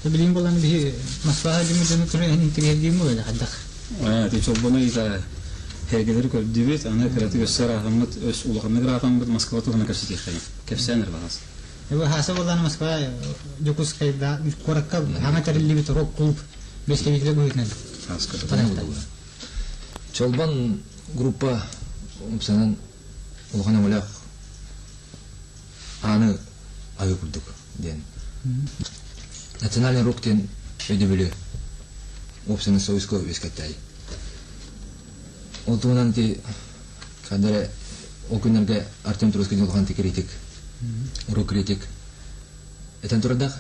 Билигин буолан биһи Москваҕа дьону дьону көрөн интириэһиргиим буолла хайдах? Ити чолбону ыйыта һэргэлэри көрдүбүт, аны кыратык өссө ыраатаммыт, өс улаханнык ыраатаммыт Москва туһунан кэпсэтиэххэйин. Кэпсээн эрэ баҕас. Бу хааса буоллаан Москва Дьокуускайда куоракка хаҥа тэриллибит рок-клуб представителэ быһыытынан. Чолбон группа умсанан улахан өҥөлөөх ааны айыы курдук диэн. Национальный рок диэн өйдөбүлү уопсайынан Союзка үөскэттээй. Ол туһунан ити ханна эрэ ол күннэргэ Артем Троцкий диэн улахан критик, рок-критик этэн турардаах.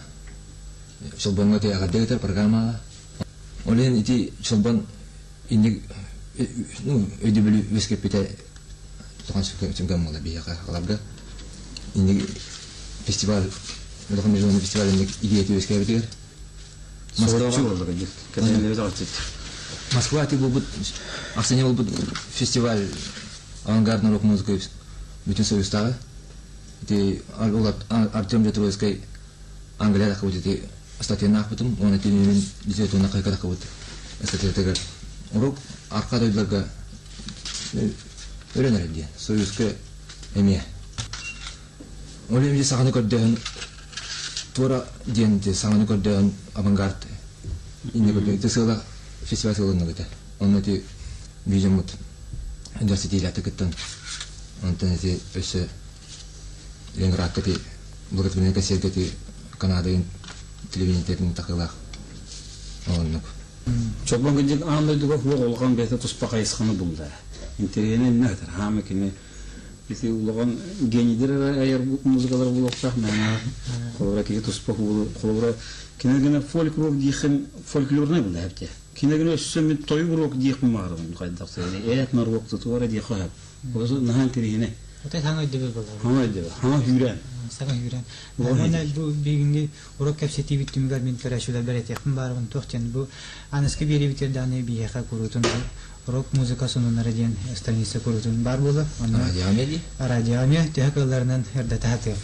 Чолбоҥҥо ити эҕэрдэ ыытар программаҕа. Ол иһин ити Чолбон инник ну, өйдөбүлү үөскэппитэ улахан сүгэн буолла биһиэхэ аларга. Инник фестиваль улахан международный фестиваль инник идеята үөскээбитигэр Москва ити буолбут ахсынньы буолбут фестиваль авангардный рок-музыка бүтүн союзтааҕы ити Артем Петровскай Англия таххыбыт ити статьяны аахпытым уонна итиннин литературнай хайка таххыбыт статьятыгар урут арка дойдуларга өлөн эрэр диэн союзка эмиэ ол эмиэ саҥаны көрдөһөн туора диэн саҥаны көрдөһөн авангард инне көрдө ити сыала фестиваль сыалыннык этэ онно ити видеомут дьарситиилээхтик кыттан онтон ити өссө Ленинградка ити благотворительнай кассетка ити Канадайын телевидениетин такылаах оннук. Чолбон кырдьык аан дойдуга суох улахан бэйэтэ туспа хайысханы булла. Интэриэһинэй иннэ хаама кини ити улахан генийдэр эрэ айар музыкалар буолуохтаах мээнэ холобура киһи туспа холобура кинэ гына фольклор диэхин фольклорнай булла эбитэ. Кинэ гына өссө мин тойук рок диэхпин баҕарабын хайдах этно-рок тутуара диэххэ сөп. Ол наһаа интэриэһинэй. Отой саҥа өйдөбүл буолар. Саҥа өйдөбүл, саҥа сүүрээн. Саҥа сүүрээн. Уонна бу бүгүҥҥү урок кэпсэтиибит түмүгэр мин көрөөччүлэрбэр этиэхпин баарбын туох диэн бу аныскы биэриибитигэр даҕаны биһиэхэ куруутун рок-музыка сонуннара диэн страница куруутун баар буолар. Онно Радиоҕа эмиэ дии? Радиоҕа эмиэ төһө кыалларынан эрдэ таһатыам.